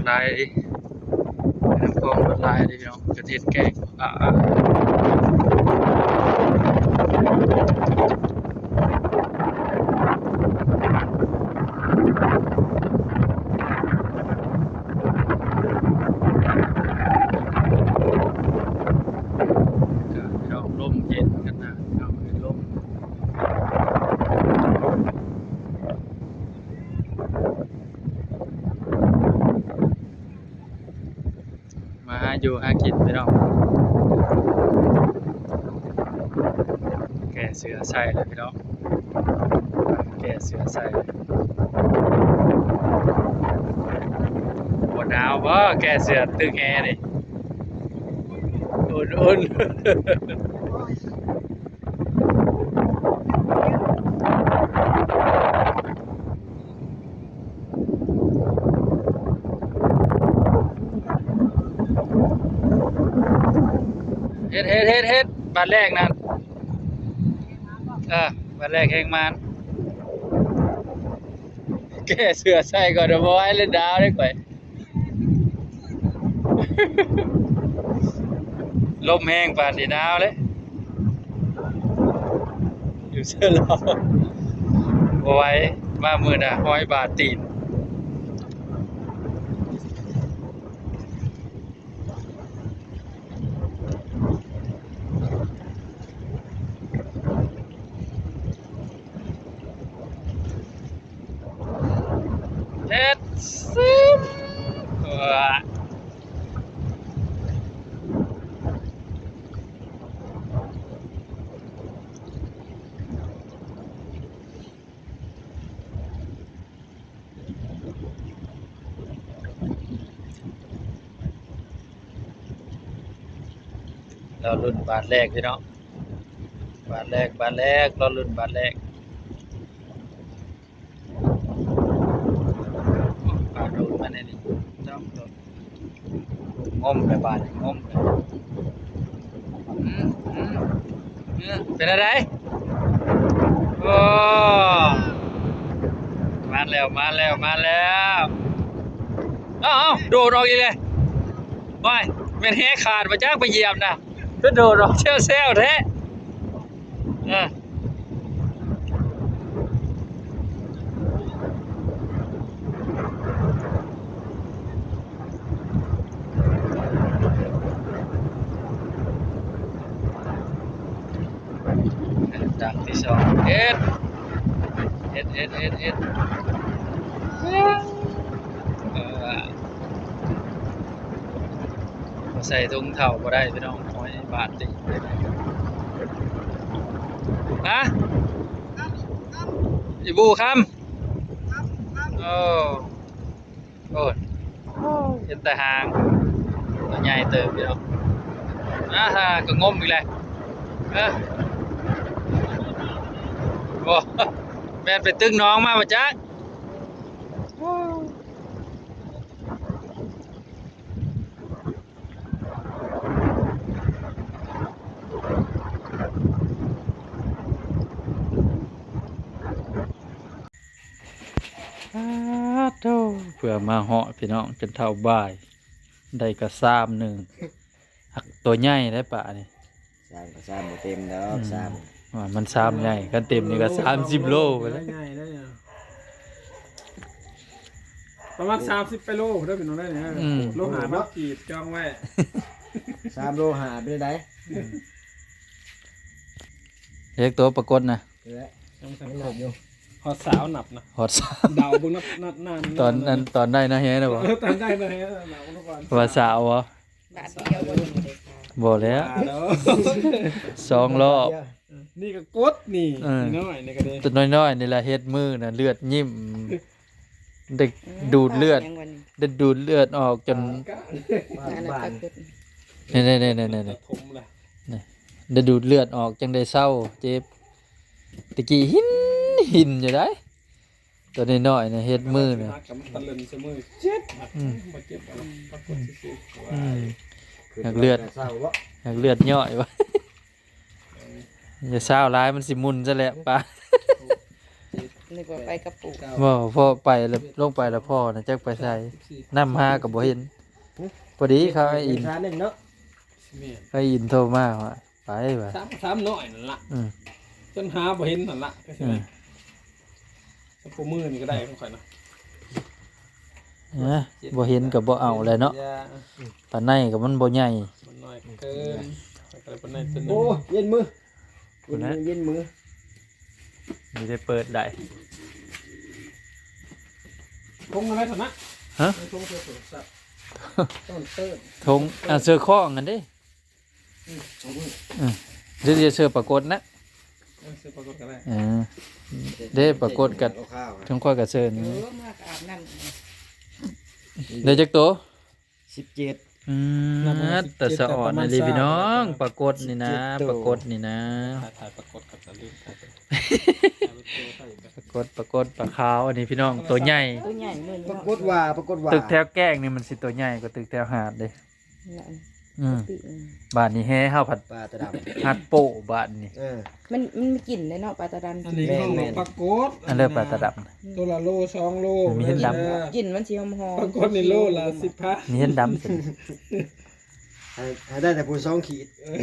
ຫຼາຍເດ້ ນ້ຳຂອງລົດຫຼາຍເດ້ພີ່ນ້ອງ ກະເຮັດແກງ ອາ ພີ່ນ້ອງ ລົມເຢັນກັນນະ ພີ່ນ້ອງເອີຍ ລົມ. ມາຫາຢູ່ຫາກິນພີ່ນ້ອງ ແກ້ເສື້ອໃສ່ແລ້ວພີ່ນ້ອງ ແກ້ເສື້ອໃສ່ ບໍ່ໜາວບໍ່ ແກ້ເສື້ອຕຶກແຮນີ້ ອຸ່ນໆ. ເຮັດ ເຮັດ ເຮັດ ເຮັດ ບາດແລກນັ້ນ ເອີ ບາດແລກແຮງມານ ແກ້ເສື້ອໃສ່ກ່ອນ ບໍ່ໄຫວແລ້ວ ໜາວເດ້ຂ້ອຍ. ລົມແຮງປານນີ້ໜາວເດ້ ຢູ່ເຊີລາວ ບໍ່ໄຫວ ມາມື້ໜ້າຮ້ອຍບາດຕີນ. ເຮັດຊຶມ ລໍລຸ້ນບາດແລກພີ່ນ້ອງ ບາດແລກ ບາດແລກ ລໍລຸ້ນບາດແລກ. ປາໂດດມາແນວນີ້ ຈ້ອງໂດດ ງົມແລ້ວບາດນີ້ ງົມແລ້ວ ອືມ ອືມ ເປັນແນວໃດ? ໂອ້ ມາແລ້ວ ມາແລ້ວ ມາແລ້ວ. ເອົ້າ ໂດດອອກອີກແລ້ວ. ໂອ້ຍ ແມ່ນແຫຂາດບໍ່ຈັກ ໄປຢຽບນະ ຄືໂດດອອກແຊວໆແທ້. ເອີ ດັງທີສອງ ເຮັດ ເຮັດ ເຮັດ ເຮັດ ເຮັດ ເອີ ບໍ່ໃສ່ຖົງເຂົ້າບໍ່ໄດ້ພີ່ນ້ອງ ຫ້ອຍບາດຕີນ. ຮະ? ອີ່ບູຄຳ? ໂອ້ ໂອ້ຍ ເຫັນແຕ່ຫາງ ໂຕໃຫຍ່ເຕີບຢູ່ດອກ. ອາ ຫາກໍງົມອີກແລ້ວ. ເອີ ໂອ້ ແມ່ນໄປຕຶກໜອງມາບໍ່ຈັກ. ປາດໂທ້ ເພື່ອມາຮອດພີ່ນ້ອງ ຈົນເທົ່າບ່າຍ ໄດ້ກະຊາມໜຶ່ງ. ອັກ ຕົວໃຫຍ່ໄດ໋ປານີ້. ຊາມກໍຊາມບໍ່ເຕັມດອກ ອືມ ຊາມ ວ່າມັນຊາມໃຫຍ່ ຄັນເຕັມນີ້ກໍສາມສິບໂລພຸ້ນແຫຼະ. ໃຫຍ່ເດ້ ປະມານສາມສິບກິໂລເດີພີ່ນ້ອງເດີ. ອືມ ໂລຫ້າພັນກີບ ຈອງໄວ້ ສາມໂລຫ້າ ເປັນໃດ? ອືມ ເລກໂຕປາກົດນະ ນີ້ແຫຼະ ຍັງບໍ່ທັນຄົບຢູ່. ຮອດຊາວນັບນະ ຮອດຊາວ ເດົາເບິ່ງນັບ ນັບໜ້າ ຕອນນັ້ນ ຕອນໄດ້ນະແຮນະບໍ່? ເອີ ຕອນໄດ້ນະແຮນະ ເດົາເບິ່ງກ່ອນ ວ່າຊາວບໍ່? ບາດດຽວບໍ່ໄດ້ ບໍ່ແລ້ວ ສອງຮອບ. ນີ້ກໍກົດນີ້ ເອີ ນ້ອຍໆນີ້ກໍເດ້ ຕົວນ້ອຍໆນີ້ລະເຮັດມືນະ ເລືອດຍິ້ມ ໄດ້ດູດເລືອດ ໄດ້ດູດເລືອດອອກຈົນ ອັນນັ້ນກໍຄື ນີ້ໆໆໆ ໄດ້ດູດເລືອດອອກຈັ່ງໄດ້ເຊົາເຈັບ. ແຕ່ກີ້ຫິນ ຫິນຢູ່ໃດ໋ ຕົວນ້ອຍໆນະ ເຮັດມືນະ ຕະເລິນໃສ່ມື ເຈັບ ອືມ ບໍ່ເຈັບ ປາກົດຊື່ໆ. ອືມ ຢາກເລືອດ ຢາກເລືອດຍ້ອຍວະ. ຢ່າຊາວຫຼາຍ ມັນຊິໝຸ່ນຊະແຫຼະປາ. ນຶກວ່າໄປກັບປູ່. ບໍ່ ພໍໄປແລ້ວ ລົງໄປແລ້ວພໍນະ ຈັກໄປໃສ ນຳຫາກໍບໍ່ເຫັນ. ພໍດີເຂົາອ້າຍອິນ ເປັນທາງໜຶ່ງເນາະ ແມ່ນ ອ້າຍອິນໂທມາວ່າ ໄປວ່າ ສາມ ສາມນ້ອຍນັ້ນລະ ອືມ ຈົນຫາບໍ່ເຫັນຫັ້ນລະ ອືມ ຈັກຜູ້ມືນີ້ກໍໄດ້ຂອງຂ້ອຍນະ ນະ ບໍ່ເຫັນກໍບໍ່ເອົາແຫຼະເນາະ ປານໃນກໍມັນບໍ່ໃຫຍ່ ມັນນ້ອຍເກີນ ປານໃນຕົວໜຶ່ງ ໂອ້ ເຢັນມື ພຸ້ນນະ ເຢັນມື ນີ້ໄດ້ເປີດໄດ້ ທົ່ງນະ ໃນຖານະ ຮະ ທົ່ງເສື້ອໂທລະສັບ ຕົ້ນເຕີນ ທົ່ງ ອ່າ ເສື້ອຄອງຫັ້ນເດ້ ອືມ ອືມ ຫຼືຈະເສື້ອປາກົດນະ ເອີ ເສື້ອປາກົດກໍໄດ້ ເອີ ເດ້ປາກົດກັບ ຂອງຂ້ອຍກໍເຊີນ ເອີ ມາອາບນ້ຳ ໄດ້ຈັກໂຕ? ສິບເຈັດ ອືມ ແຕ່ສະອອນອີ່ຫຼີພີ່ນ້ອງ ປາກົດນີ້ນະ ປາກົດນີ້ນະ ຖ່າຍປາກົດກັບສະລິງ ປາກົດ ປາກົດ ປາຂາວ ອັນນີ້ພີ່ນ້ອງ ໂຕໃຫຍ່ ໂຕໃຫຍ່ເລີຍ ປາກົດວ່າ ປາກົດວ່າ ຕຶກແຖວແກ້ງນີ້ມັນຊິໂຕໃຫຍ່ກວ່າຕຶກແຖວຫາດເດ້ ອືມ ບາດນີ້ແຮ່ເຮົາພັດ ປາຕາດຳ ຮັດໂປ້ບາດນີ້ ເອີ ມັນ ມັນມີກິ່ນເດ້ເນາະ ປາຕາດຳ ອັນນີ້ເຮົາປາກົດ ອັນເລີ ປາຕາດຳ ໂຕລະໂລສອງໂລ ມີເຫັນດຳ ກິ່ນມັນຊິຫອມໆ ປາກົດນີ້ໂລລະສິບພັນ ມີເຫັນດຳ ໃຫ້ ໃຫ້ໄດ້ແຕ່ຜູ້ສອງຂີດ ເອີ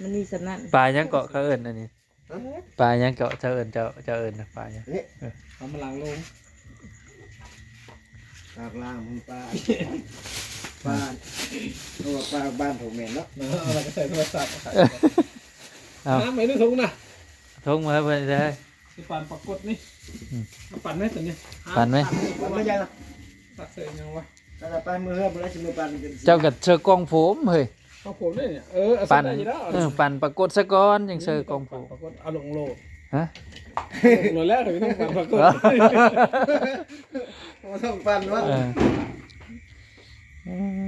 ມັນມີສ່ຳນັ້ນ ປາຫຍັງເກາະເຂົາເອີ້ນອັນນີ້? ປາຫຍັງເກາະ ເຈົ້າເອີ້ນ ເຈົ້າ ເຈົ້າເອີ້ນປາຫຍັງ? ເອີ ເອົາມາລ້າງໂລງ ປາກລ້າງ ມຶງປາ ປາ ເພາະວ່າປາບ້ານເຮົາແມ່ນເນາະ ເອີ ແລ້ວກໍໃສ່ໂທລະສັບ ເອົາ ນ້ຳໄວ້ໃນຖົງນະ ຖົງມາເພິ່ນເດີ ຊິປັ່ນປາກົດນີ້ ອືມ ເອົາປັ່ນໄວ້ຕົວນີ້ ປັ່ນໄວ້ ປັ່ນໄວ້ຫຍັງລະ ຕັກໃສ່ຫຍັງວະ? ແລ້ວໄປມື້ເຮືອນ ມື້ໃດຊິມື້ປັ່ນ ເຈົ້າກໍເຊີກອງໂຟມເຮີ້ຍ ກອງໂຟມເດ້ນີ້ ເອີ ປັ່ນ ເອີ ປັ່ນປາກົດສາກ່ອນ ຈັ່ງເຊີກອງໂຟມ ປາກົດເອົາລົງໂລດ ຮະ ລົງໂລດແລ້ວ ໄປນັ່ງປັ່ນປາກົດ ບໍ່ຕ້ອງປັ່ນວະ ເອີ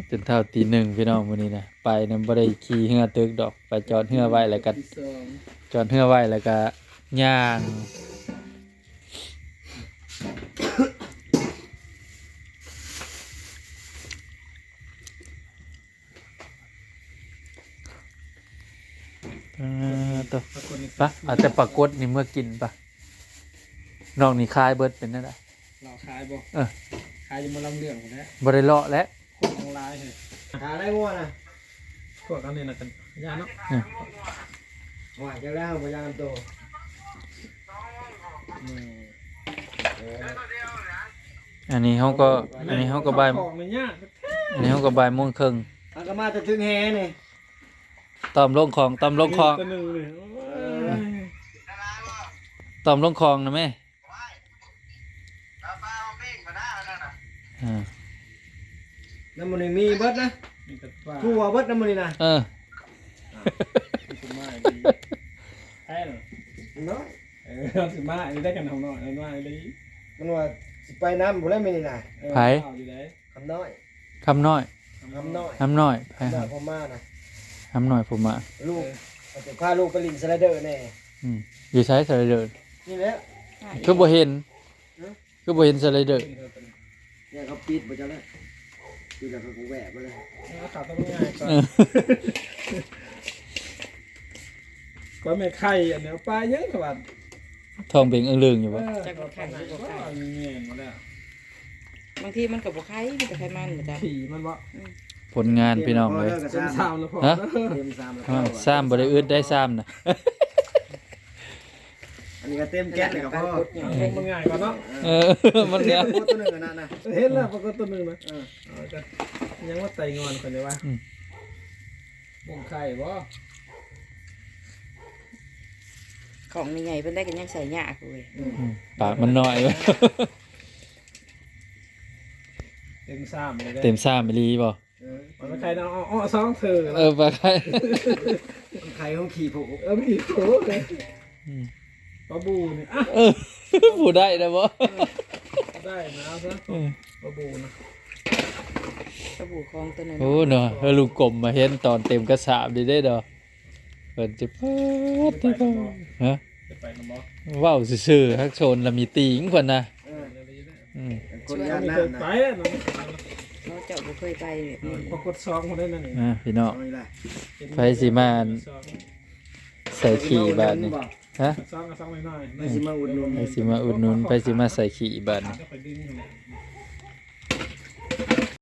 ຈົນເທົ່າຕີໜຶ່ງພີ່ນ້ອງ ມື້ນີ້ນະ ໄປນະ ບໍ່ໄດ້ຂີ່ເຮືອຕຶກດອກ ໄປຈອດເຮືອໄວ້ ແລ້ວກໍ ຈອດເຮືອໄວ້ ແລ້ວກໍຍ່າງ ເອີ ໂຕ ປະ ເອົາແຕ່ປາກົດນີ້ເມືອກິນປະ ນອກນີ້ຂາຍເບິດ ເປັນແນວໃດ ເລາະຂາຍບໍ່? ເອີ ຂາຍຢູ່ໝໍລຳເລື່ອງພຸ້ນແຫຼະ ບໍ່ໄດ້ເລາະແຫຼະ ຄົນຫຼາຍເຮີ້ຍ ຫາໄດ້ງົວນະ ພວກອັນນີ້ນະກັນ ຢ້ານເນາະ ອືມ ໂອ້ຍ ຈັກແລ້ວ ບໍ່ຢ້ານນຳໂຕ ອືມ ເອີ ອັນນີ້ເຮົາກໍ ອັນນີ້ເຮົາກໍບ່າຍ ອັນນີ້ເຮົາກໍບ່າຍໂມງເຄິ່ງ ເຮົາກໍມາແຕ່ເທິງແຫນີ້ ຕ້ອມລົງຂອງ ຕ້ອມລົງຂອງ ໂຕໜຶ່ງນີ້ ໂອ້ຍ ຕ້ອມລົງຂອງນະແມ່ ເອີ ນ້ຳມັນນີ້ມີເບິດນະ ມີແຕ່ປາ ທົ່ວເບິດນະມື້ນີ້ນະ ເອີ ອ່າ ມີຕົ້ນໄມ້ດີ ແທ້ເນາະ ເອີ ຊິມາອັນນີ້ໄດ້ກັນເຮົາເນາະ ອັນນັ້ນມາອີ່ຫຼີ ມັນວ່າຊິໄປນຳພຸ້ນແຫຼະມື້ນີ້ນະ ເອີ ໃຜ? ຄຳນ້ອຍ ຄຳນ້ອຍ ຄຳນ້ອຍ ຄຳນ້ອຍ ໃຜ? ຄຳນ້ອຍ ຄຳນ້ອຍ ຜົມມານະ ຄຳນ້ອຍ ຜົມມາ ລູກ ເອີ ພາລູກໄປຫຼິ້ນສະໄລເດີແດ່ ອືມ ຢູ່ໃສສະໄລເດີ? ນີ້ແຫຼະ ຄືບໍ່ເຫັນ? ຮະ? ຄືບໍ່ເຫັນສະໄລເດີ? ເຫັນເຂົາເປັນ ເຂົາປິດບໍ່ຈັກແລ້ວ ປິດແລ້ວເຂົາກໍແຫວະໄປເລີຍ ເອົາເຂົ້າໄປງ່າຍກ່ອນ ເອີ ກໍແມ່ໄຂ່ອັນນີ້ປາຫຍັງກະວ່າ ທ້ອງເບັງເອີງເລີງຢູ່ບໍ່? ເອີ ຈັກວ່າໄຂ່ຫຼືບໍ່ໄຂ່ ແມ່ນບໍ່ແລ້ວ ບາງທີມັນກໍບໍ່ໄຂ່ ມີແຕ່ໄຂມັນ ຂີ້ມັນບໍ່? ອືມ ຜົນງານພີ່ນ້ອງເອີຍ ເຕັມຊາມແລ້ວພໍ ຮະ? ເຕັມຊາມແລ້ວ ຊາມບໍ່ໄດ້ອຶດໄດ້ຊາມນະ ອັນນີ້ກໍເຕັມແກັດແລ້ວກໍພໍ ມັນງ່າຍກວ່າເນາະ ເອີ ມັນງ່າຍ ປາກົດໂຕໜຶ່ງອັນນັ້ນນະ ເຫັນແລ້ວປາກົດໂຕໜຶ່ງນະ ເອີ ເອົາຈ້ະ ຍັງວ່າໄຕງອນຂ້ອຍນີ້ວ່າ ອືມ ບ່ວງໄຂ່ບໍ່? ຂອງໃຫຍ່ໆປານໃດກໍຍັງໃສ່ຍາກເວີຍ ອືມ ປາກມັນນ້ອຍ ເຕັມຊາມເລີຍເດ້ ເຕັມຊາມອີ່ຫຼີບໍ່? ເອີ ປາໄຂ່ນະ ເອົາ ເອົາສອງເທື່ອ ເອີ ປາໄຂ່ ມັນໄຂ່ຂອງຂີ້ຜູ ເອີ ຂີ້ຜູ ອືມ ປາບູນີ້ ອ່ະ ເອີ ຜູ້ໄດ້ນະບໍ່? ເອີ ໄດ້ນະ ເອົາຊະ ເອີ ປາບູນະ ປາບູຂອງໂຕນັ້ນ ໂອ້ເນາະ ເອີ ລຸງກົມມາເຫັນຕອນເຕັມກະສາບນີ້ເດ້ເນາະ ເພິ່ນຈະ ປາດ ໄປນຳບໍ່? ຮະ? ຈະໄປນຳບໍ່? ເວົ້າຊື່ໆ ຮັກໂຊນລະມີຕີງເພິ່ນນະ ເອີ ອືມ ຄົນຢ້ານນ້ຳນະ ເນາະ ເຈົ້າບໍ່ເຄີຍໄປແບບນີ້ ປາກົດສອງຄົນໄດ້ນັ້ນນີ້ ອ່າ ພີ່ນ້ອງ ເອົາອີກລະ ໃຜຊິມາອັນ ສອງ ໃສ່ຂີ້ບາດນີ້ ຮະ ໄປຊິມາອຸດໜູນ ໄປຊິມາອຸດໜູນ ໄປຊິມາໃສ່ຂີ້ບາດນີ້.